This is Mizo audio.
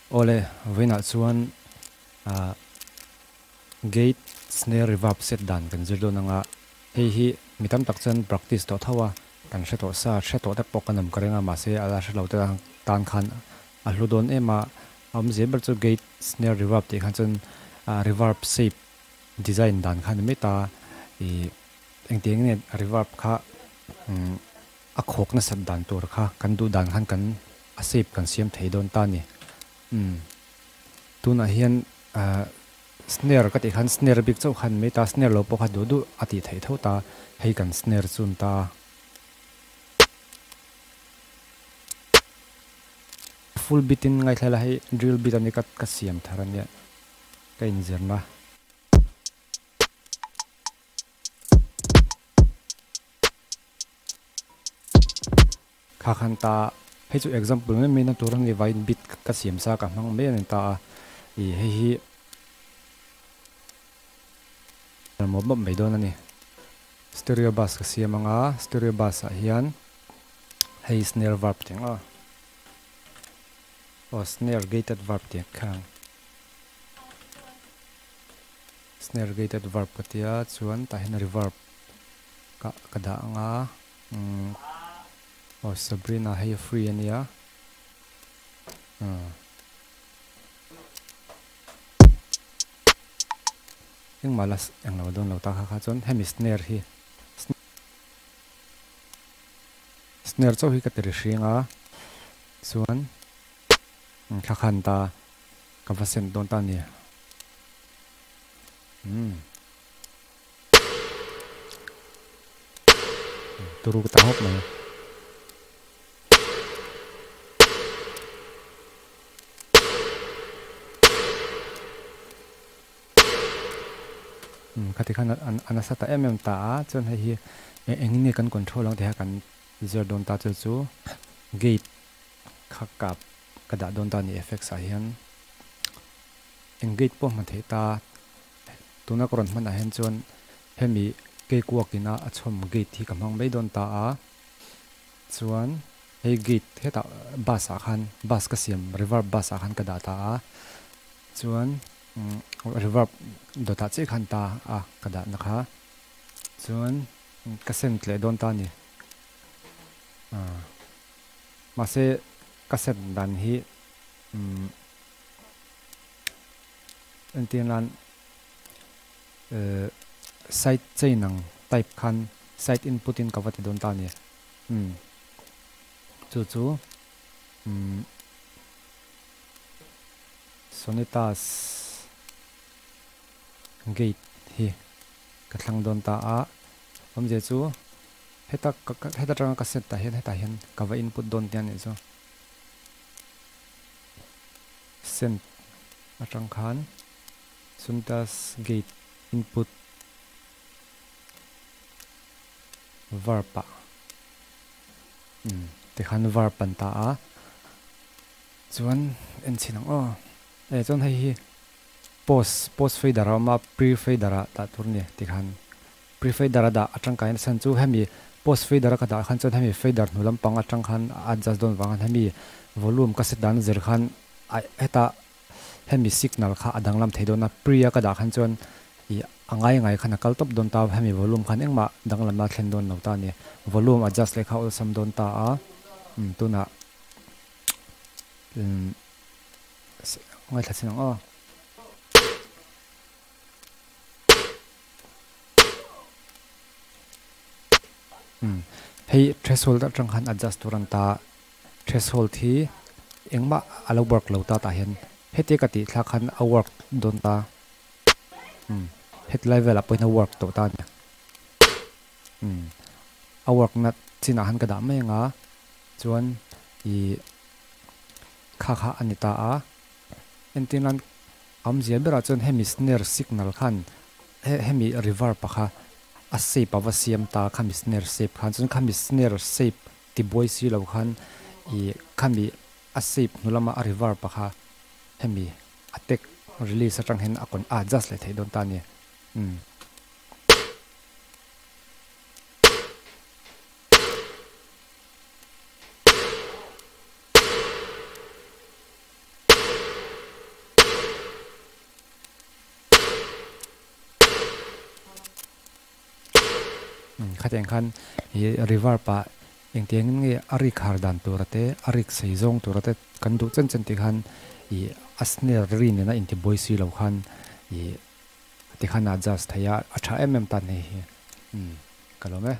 Awle, vawiinah chuan ah gate snare reverb set dan kan zir dawn anga hei hi mi tam tak chuan practice tawh tho a, kan hre tawh sa, hre tawh te pawh kan awm ka ring a, mahse a la hre lo te tan khan a hlu dawn em a, a awmzia ber chu gate snare reverb tih khan chuan ah reverb shape design dan kha a ni mai ta, ih engtiang nge reverb kha umm a khawk nasat dan tur kha kan duh dan khan kan a shape kan siam thei dawn ta a ni. Umm tunah hian ah snare ka tih khan snare bik chauh khan mai ta snare lo pawh kha duh duh a tih theih tho ta hei kan snare chun ta. Full beat in ngaithla ila hei drill beat a ni ka ka siam thar a nia ka inzirna. Kha khan ta hei chu example mai mai na tur a ni vain beat ka siam sa ka hmang mai a ni ta a ih hei hi mawp mawp mai dawn a ni. Stereo bass ka siam ang a stereo bass ah hian hei snare verb tih ang aw aw snare gated verb tih ang kha ang snare gated verb ka tia chuan tah hian reverb ka ka dah ang a umm aw Sabrina hei free a nia umm engmah la englo dawn lo ta kha kha chuan hemi snare hi snare chauh hi ka ti ri hring a chuan thla khan ta ka va sent dawn ta a ni umm. Turu ka ta hawp mai. Umm khati khan a nasa ta em em ta a, chuan hei hi engin nge kan control ang tih kha kan zir dawn ta chu chu gate kha kap ka dah dawn ta a ni effects ah hian eng gate pawh hman theih ta. Tuna ka rawn hmanah hian chuan hemi cake walk ina a chhawm gate hi ka hmang mai dawn ta a, chuan hei gate hetah bus ah khan bus ka siam reverb bus ah khan ka dah ta a, chuan reverb dawtah chiah khan ta a ka dah na kha, chuan ka send leh dawn ta a ni mahse ka send dan hi umm. Entir nan side chain ang type khan side input in ka va ti dawn ta a ni. Umm chu chu umm Sonitas gate hi ka thlang dawn ta a, awmzia chu heta heta tanga ka set tah hian hetah hian ka va input dawn tia nih chu. Send atang khan Suntas gate input verb ah tikhan verb an ta a chuan en chhin ang aw e chuan hei hi post post fader a awm a pre fader ah dah tur a ni tikhan pre fader a dah atang kai nasa chu hemi post fader a ka dah khan chuan hemi fader hnu lampang atang khan a adjust dawn vang khan hemi volume ka set dan zir khan a heta hemi signal kha a danglam thei dawn a pre a ka dah khan chuan ih a ngai ngai khan a kal tawp dawn ta hemi volume khan engmah danglamna a thlen dawn lo ta a ni volume adjust leh kha awlsam dawn ta a umm tunah umm ngaithla chin ang aw. Umm hei threshold atang khan adjust tur an ta threshold hi engmah a lo work lo ta tah hian heti ka tih thlak khan a work dawn ta umm heti lai velah pawhin a work tawh ta a ni umm a work na chinah khan ka dah mai ang a chuan ih kha kha a ni ta a entir nan Awmzia berah chuan hemi snare signal khan hemi reverb a kha a shape a va siam ta khami snare shape khan chuan khami snare shape ti buai si lo khan ih khami a shape hnu lama a reverb a kha hemi a tag release atang hian a a adjust leh theih dawn ta a ni umm. Khatiang khan i reverb ah engtiang in nge a rik har dan tura te a rik sei zawng tura te kan duh chen chen tih khan i a snare ri nena intibuai si lo khan i tikhan a adjust thei a, a tha em em tan hei hi. Ka lawm e.